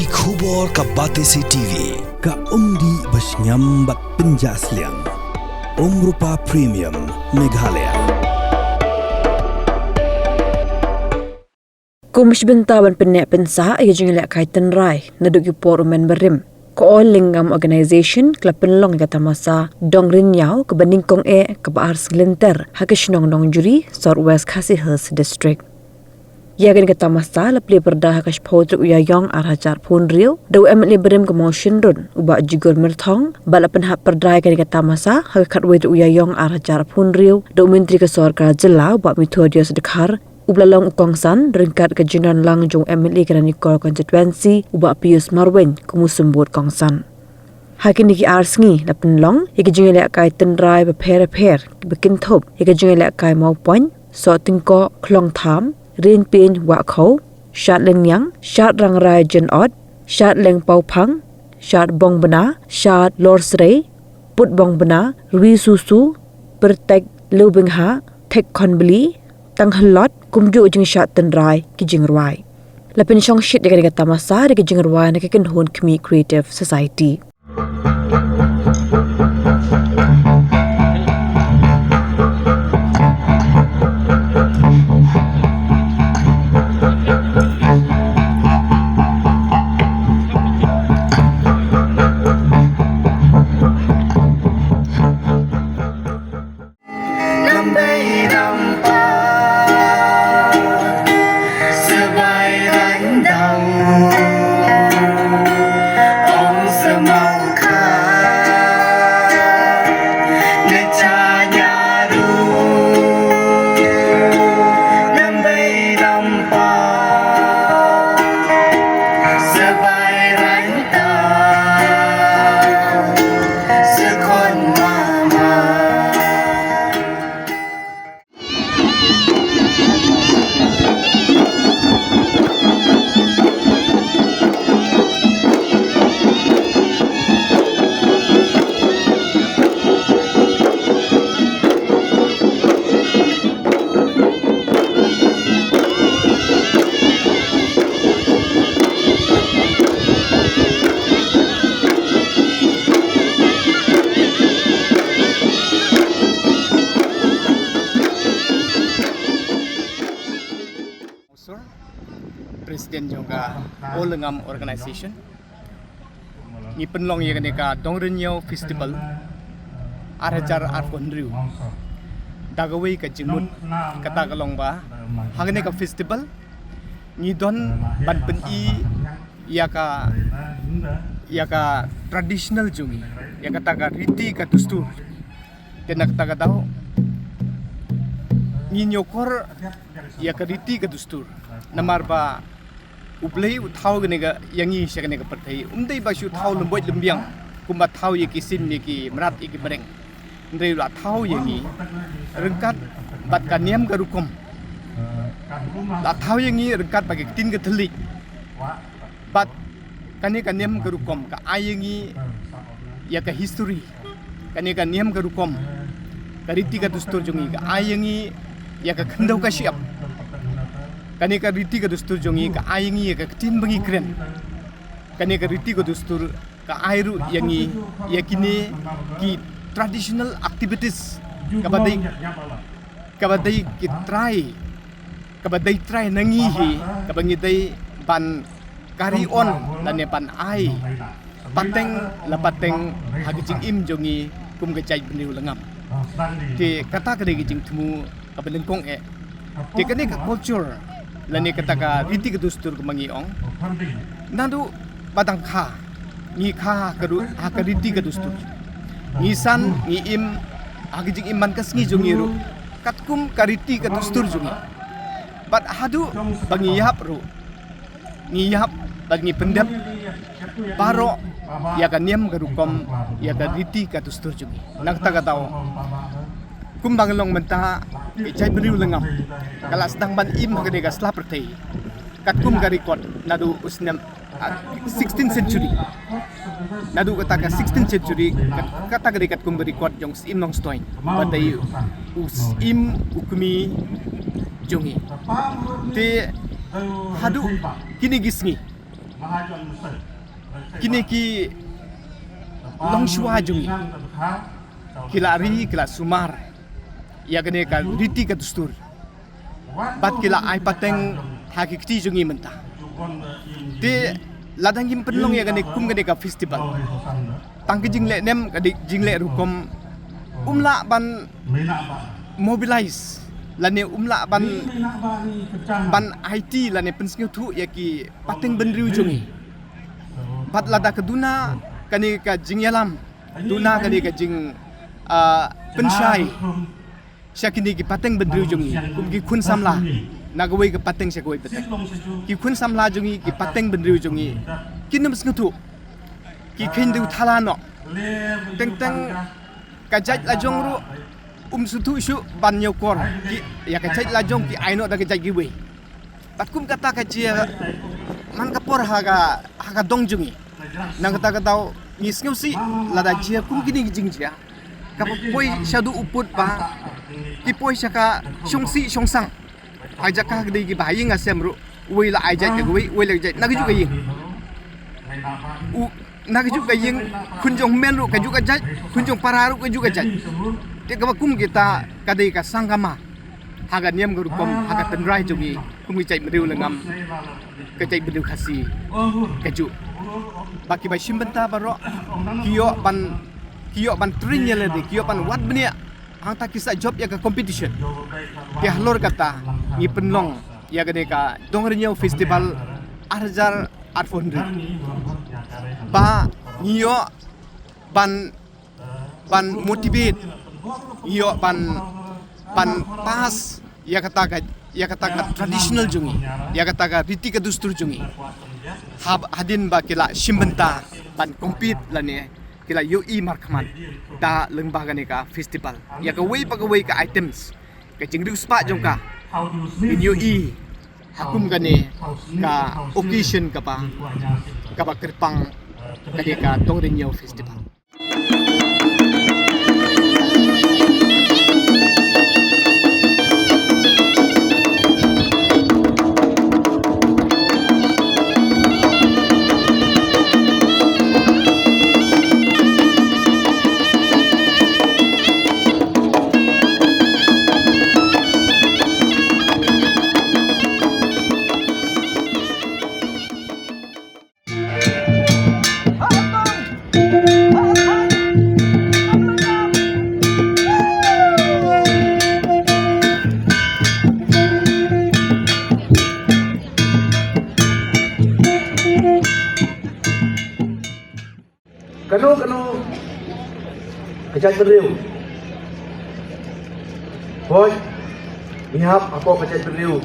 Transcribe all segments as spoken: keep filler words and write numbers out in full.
Ki khubor ka Batesi T V, ka umdih ba shngiam bad pynjah sliang. Umrupa Premium, Meghalaya. Kum shi bynta ban pynneh pynsah ïa ka jingïalehkai tynrai naduh ki por u men barim, ka All Lingam Organization ka la pynlong ïa ka tamasa Dong Rynñiaw kaba nyngkong eh kaba ar sngi lynter ha ka shnong Nongjri, South West Khasi Hills District. Ïa kane ka tamasa la plie pyrda ha ka shiphew tarik u Ïaïong ar hajar arphew hynriew da u M L A barim ka Mawshynrut u Bah Jigur Myrthong, bad la pynhap pyrda ïa kane ka tamasa ha ka khatwei tarik u Ïaïong ar hajar arphew hynriew da u Myntri ka Sorkar Jylla u Bah Methodius Dkhar, uba la long u kongsan ryngkat ka jingdon lang jong u M L A ka Ranikor Constituency u Bah Pius Marwein kum u symbud kongsan. Ha kine ki ar sngi la pynlong ïa ki jingïalehkai tynrai bapher bapher kiba kynthup ïa ka jingïalehkai mawpoiñ, soh tyngkoh, khlong tham, rieñ pieñ wah khaw, shad lynñiang, shad rangrai jynot, shad leng pawphang, shad bong bna, shad lor srei, put bong bna, rwi susu, pyrtek, lew bynghah, thek khon bli, tang halot, kumjuh jingshad tynrai ki jingrwai. La pynshong shit ïa kane ka tamasa da ki jingrwai na ka kynhun Khmih Creative Society. Sur, President jong ka All Lingam Organization. Ngi pynlong ïa kane ka Dong Rynñiaw Festival ar hajar arphew hynriew da kawei ka jingmut, kata ka long ba ha kane ka festival ngi don ban pyni ïa ka, ïa ka traditional jong ngi, ïa kata ka riti ka dustur. Te na kata ka daw ngin ïoh kor ïa ka riti ka dustur. Namar ba U Blei u thaw kane ka ïa ngi sha kane ka pyrthei, um dei ba shu thaw lymboit lymbiang kumba thaw ïa ki sim, ïa ki mrad, ïa ki bneng. Hynrei u la thaw ïa ngi ryngkat bad ka niam ka rukom. La thaw ïa ngi ryngkat bad ka ktien ka thylliej. Bad kane ka niam ka rukom ka ai ïa ngi ïa ka history. Kane ka niam ka rukom, ka riti ka dustur jong ngi ka ai ïa ngi ïa ka khyndew ka shyiap. Kane ka riti ka dustur jong ngi ka ai ïa ngi ïa ka ktien ba ngi kren. Kane ka riti ka dustur ka ai ruh ïa ngi ïa kine ki traditional activities kaba dei, kaba dei ki trai, kaba dei trai na ngi hi, kaba ngi dei ban carry on lane ban ai pateng la pateng ha ka jingim jong ngi kum ka jaitbynriew Lyngngam. Te kata ka dei ka jingthmu kaba nyngkong eh. Te kane ka culture lane kata ka riti ka dustur kaba ngi ong, naduh ba dang kha ngi kha ha ka ru-, ha ka riti ka dustur. Ngi san ngi im ha ka jingim man ka sngi jong ngi ruh katkum ka riti ka dustur jong ngi. Bad haduh ba ngi ïap ruh ngi ïap bad ngi pyndep baroh ïa ka niam ka rukom, ïa ka riti ka dustur jong ngi. Na kata ka daw kumba nga long mynta, ka jaitbynriew Lyngngam ka la sdang ban im ha kane ka sla pyrthei katkum ka record naduh u snem, ah, sixteenth century. Naduh kata ka sixteenth century, kat-, kata ka dei katkum ka record jong u Syiem Nongstoiñ ba dei u Syiem u kmie jong ngi. Te haduh kine ki sngi Kine ki longshuwa jong ngi ki la ri, ki la sumar ïa kane ka riti ka dustur, bad ki la ai pateng ha ki kti jong ngi mynta. Te lada ngim pynlong ïa kane kum kane ka festival, tang ka jingleh nem, ka jingleh rukom, um lah ban mobilize lane um lah ban, ban aiti lane pynsngewthuh ïa ki pateng bynriew jong ngi. Bad lada ka duna kane ka jingïalam, duna kane ka jing, ah, pynshai sha kine ki pateng bynriew jong ngi, kum ki khun samla na kawei ka pateng sha kawei pateng. Ki khun samla jong ngi, ki pateng bynriew jong ngi, kin ym sngewthuh, ki kheiñ dei u thala noh. Teng teng ka jait la jong ruh um sngewthuh shuh ban ñiewkor, ki ïa ka jait la jong ki ai noh da ka jait kiwei. Bad kum kata ka jia man ka por ha ka, ha ka dong jong ngi. Nangta ka daw ngi sngewsih lada jia kum kine ki jingjia, ka poi shaduh u pud ba ki poi sha ka shongsih shongsang. Ha jaka ka dei kiba ha ïing ha sem ruh, uwei la ai jait da uwei, uwei la jait na kajuh ka ïing. U, na kajuh ka ïing, khun jong hynmen ruh kajuh ka jait, khun jong para ruh kajuh ka jait. Te kaba kum kita ka dei ka sangkama ha ka niam ka rukom, ha ka tynrai jong ngi kum ki jait bynriew lyngngam, ka jait bynriew Khasi kajuh. Ba kiba shim bynta baroh ki ïoh ban, ki ïoh ban train ïa lade, ki ïoh ban wad bniah, hangta ki sa jop ïa ka competition. Te halor kata ngi pynlong ïa kane ka Dong Renew Festival ar hajar arphew hynriew, ba ngi ïoh ban, ban motivate, ngi ïoh ban, ban pass ïa kata ka, ïa kata ka traditional jong ngi, ïa kata ka riti ka dustur jong ngi. Hab-, hadien ba ki la shim bynta ban compete lane ki la ïohi markhmat da lyngba kane ka festival, ïa kawei pa kawei ka items, ka jingriewspah jong ka, ngin ïohi ha kum kane ka occasion kaba, kaba kyrpang kane ka Dong Renew Festival. Kano kano ka jaitbynriew, hooid, ngi hap hapoh ka jaitbynriew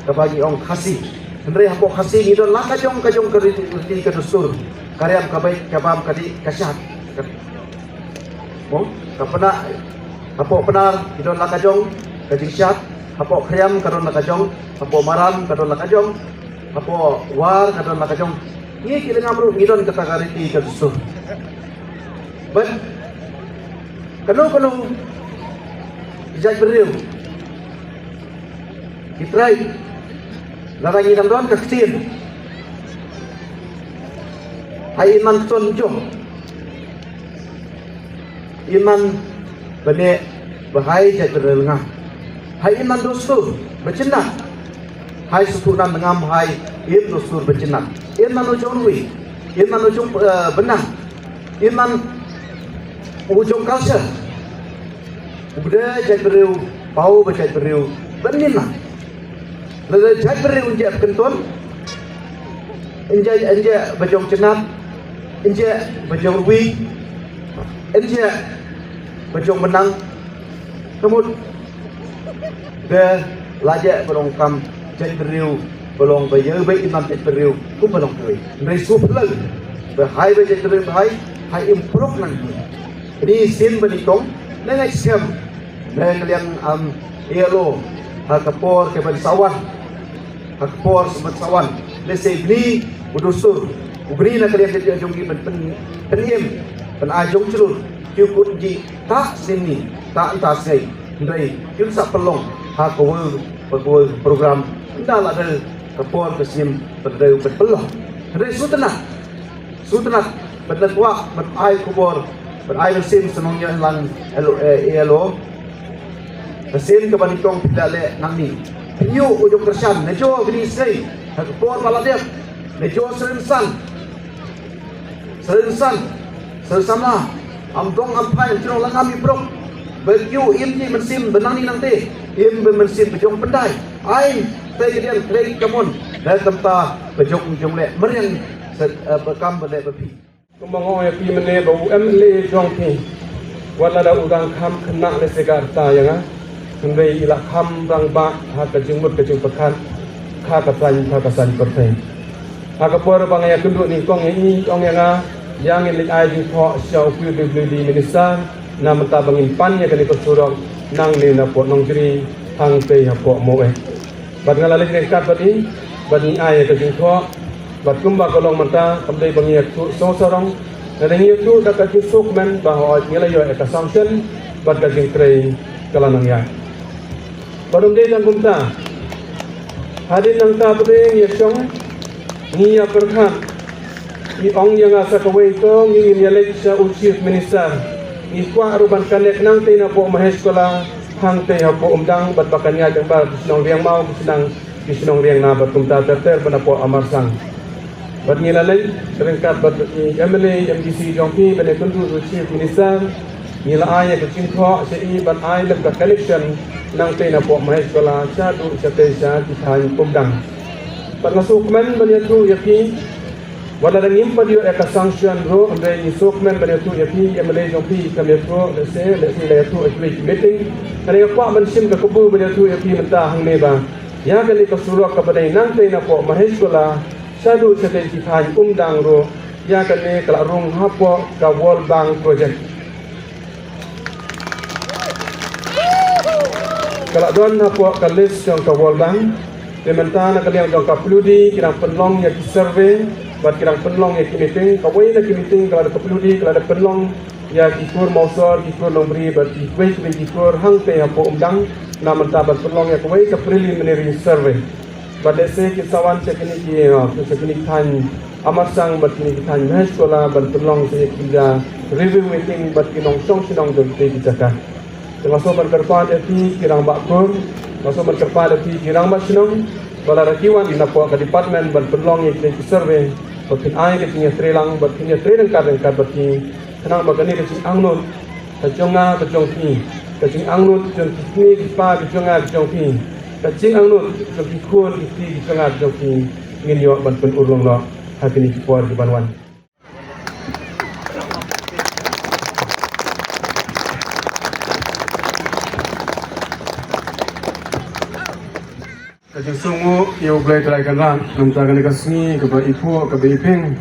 kaba ngi ong Khasi. Hynrei hapoh Khasi ngi don la ka jong ka jong ka riti, riti ka dustur, ka riam ka beit ka bam ka dih ka shad. Mo, ka Pnar, hapoh Pnar ngi don la ka jong ka jingshad, hapoh Khriam ka don la ka jong, hapoh Maram ka don la ka jong, hapoh War ka don la ka jong. Ngi ki lyngngam ruh ngi don kata ka riti ka dustur. Bad kano kano ki jaitbynriew ki trai, lada ngi dang don ka ktien, ha i man ton jong, i man bane ba hai jaitbynriew lyngngam, ha i man dustur ba jynnat, hai sngewthuh nan lyngngam, hai im dustur ba jynnat, im man u jong rwi, im man u jong, eh, bnang, im man u jong culture. U ba dei jaitbynriew, paw ba jaitbynriew ban nim na. Lada jaitbynriew yn jia ba kyntun, yn jia, yn jia ba jong jynnat, yn jia ba jong rwi, yn jia ba jong bnang. Ka mut da la jia ba long kam jaitbynriew ba long ba ïa ba i nam jaitbynriew kum ba long kawei. Hynrei sngewphylla ba hai ba jaitbynriew ba hai, hai im prok nang. Ni sien ba ni tong na ngai sem na ka liang am ïa lo ha ka por ka ban sawan, ha ka por sa ban sawan. Lehse bni u dustur, u bni na ka liang ka jong ngi ban pyn, pynim, ban ai jong jrut, ki u kut ji ta sien ni, ta ynta sei. Hynrei kin sa pynlong ha kawei pa kawei program, ynda la dei ka por ka sien ban dei ban pynlong. Hynrei sngewtynnat, sngewtynnat, bad la kwah, bad ai khubor, bad ai mynsiem shnong ïa lang L O, eh, A L O. Mynsiem kaba nyngkong phi la leh nangne. Phi ïoh u jong kyrshan, ne jo bini sei, ha ka por ba la dep, ne jo seren san. Seren san, seren samla, am dong am phai, am jrong la ngam i brok. Ba kiew im ji mynsiem ba nangne nangte, im ba mynsiem ba jong pyndai. Ai, te ka diang trei ka mon, da tamta ba jong jong le, meriang, sa, eh, ba kam ba le ba phi. Kumba nga ong ïa phi mynne ba u M L A jong phi. Wat la da u dang kham khynnah lehse ka rta ïa nga. Hynrei i la kham rangbah ha ka jingmut ka jingpyrkhat. Ha ka saiñ, ha ka saiñ pyrthei. Ha ka por ba nga ïakynduh nyngkong ïa i, ong ïa nga, ïa ngin leit ai jingthoh sha u P W D minister, na mynta ba ngin pan ïa kane ka surok, nangne na poh Nongjri, hangtei hapoh Maweh. Bad nga la leit ryngkat bad i, bad ngi ai ïa ka jingthoh, bad kumba ka long mynta, kam dei ba ngi ïathuh song sarong, lada ngi ïathuh da ka jingsngewkmen, ba hooid ngi la ïoh ïa ka sanction, bad ka jingtrei ka la nang ïaid. Bad ym dei tang kumta, hadien nangta pat ngi ïa shong, ngi ïa pyrkhat, ngi ong ïa nga sa kawei to, ngi ngin ïa leit sha u Chief Minister, ngi kwah ruh ban connect nangtei napoh Mahesh Khola, hangtei hapoh Umdang, bad ba kan ïaid tang ba ki shnong Riangmaw, ki shnong, ki shnong Riangna, bad kumta ter ter ba napoh Amarsang. Bad ngi la leit ryngkat bad i M L A, M D C jong phi, ban ïakynduh u Chief Minister, ngi la ai ïa ka jingthoh sha i ban ai lem ka connection nangtei napoh Mahesh Khola, shaduh shatei sha ki thaiñ Umdang. Bad nga sngewkmen ban ïathuh ïa phi, wat la da ngim pat ïoh ïa ka sanction ruh, hynrei ngi sngewkmen ban ïathuh ïa phi, M L A jong phi, kam ïathuh, lehse, lehse la ïathuh ha kiwei ki meeting. Hynrei nga kwah ban shim ka kabu ban ïathuh ïa phi mynta hangne ba ïa kane ka surok kaba dei nangtei napoh Mahesh Khola, shaduh shatei ki thaiñ Umdang ruh, ïa kane ka la rung hapoh ka World Bank project. Ka la don hapoh ka list jong ka World Bank. Te mynta na ka liang jong ka P W D ki dang pynlong ïa ki survey, bad ki dang pynlong ïa ki meeting, kawei na ki meeting ka la da ka P W D ka la da pynlong ïa ki kur Mawsor, ki kur Nongbri, bad kiwei kiwei ki kur hangtei hapoh Umdang, na mynta ban pynlong ïa kawei ka preliminary survey. Bad lehse kin sa wan sha kine ki, uh, sha kine ki thaiñ Amarsang bad kine ki thaiñ Mahesh Khola ban pynlong sha ki jaka review meeting bad ki nongshong shnong jong kine ki jaka. Te nga sngewbha ban kyrpad ïa phi ki rangbah kur, nga sngewbha ban kyrpad ïa phi ki rangbah shnong, ba lada ki wan napoh ka department ban pynlong ïa kine ki survey, ba phin ai ka jingïatreilang, ba phin ïatrei ryngkat ryngkat bad ki, khnang ba kane ka jingangnud ka jong nga ka jong phi, ka jingangnud jong ki kmie ki kpa ka jong nga ka jong phi, ka jingangnud jong ki khun ki kti ka jong nga ka jong phi, ngin ïoh ban pynurlong noh ha kine ki por ki ban wan. Ka jingsngewnguh ïa U Blei Trai Kynrad, mynta kane ka sngi kaba iphuh kaba iphieng,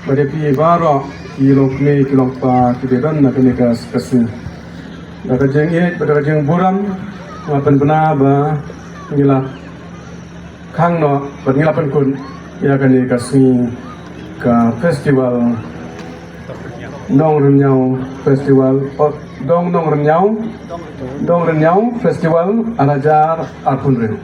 bad ïa phi baroh ki longkmie ki longkpa kiba don ha kane ka, ka sngi. Da ka jingïeit bad da ka jingburom, nga pynbna ba ngi la khang noh bad ngi la pynkut ïa kane ka sngi ka festival Nongrynñiaw Festival, oh, Dong Nongrynñiaw, Dong Rynñiaw Festival ar hajar arphew hynriew.